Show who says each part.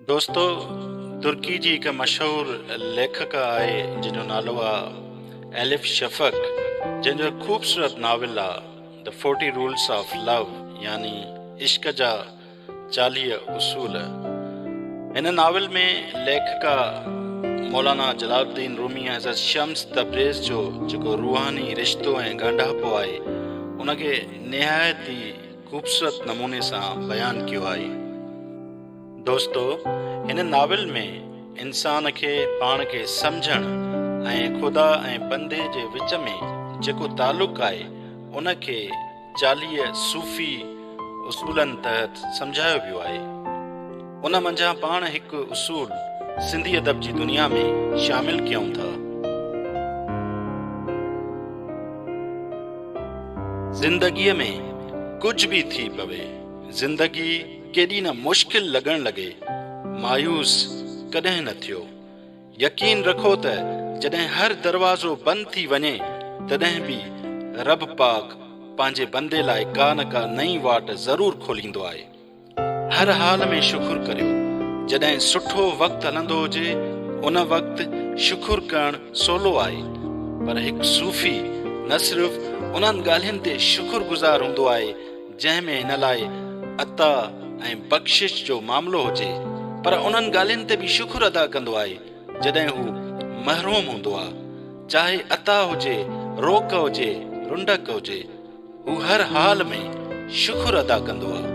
Speaker 1: دوستو ترڪي جي هڪ مشهور ليکڪا آهي جنهن جو نالو آ ايلف شفق جنهن جو هڪ خوبصورت ناول آ The 40 Rules of Love يعني عشق جا 40 اصول. هن ناول ۾ ليکڪا مولانا جلال الدين رومي ۽ حضرت شمس تبريز جو جيڪو روحاني رشتو ۽ ڳانڍاپو آهي ان کي نهايت ئي خوبصورت نموني سان بيان ڪيو آهي. دوستو هن ناول ۾ انسان کي پاڻ کي سمجهڻ ۽ خدا ۽ بندي جي وچ ۾ جيڪو تعلق آهي ان کي 40 صوفي اصولن تحت سمجهايو ويو آهي. ان منجهان پاڻ هڪ اصول سنڌي ادب جي دنيا ۾ شامل ڪيون ٿا. زندگيء ۾ ڪجهه به ٿي پوي، زندگي ڪيڏي نه مشڪل لڳڻ لڳي، مايوس ڪڏهن نه ٿيو. يقين رکو ته جڏهن هر دروازو بند ٿي وڃي، تڏهن به رب پاڪ پنهنجي بندي لاء ڪا نه ڪا نئين واٽ ضرور کوليندو آهي. هر حال ۾ شڪر ڪريو. جڏهن سٺو وقت هلندو هجي، ان وقت شڪر ڪرڻ سولو آهي، پر هڪ صوفي نه صرف انهن ڳالهين تي شڪر گذار هوندو آهي، جنهن ۾ هن لاء عطا ۽ بخشش جو معاملو هجي، پر انهن ڳالهين تي به شڪر ادا ڪندو آهي، جڏهن هو محروم هوندو آ، چاهي عطا هجي، روڪ هجي، رنڊڪ هجي، هو هر حال ۾ شڪر ادا ڪندو آ.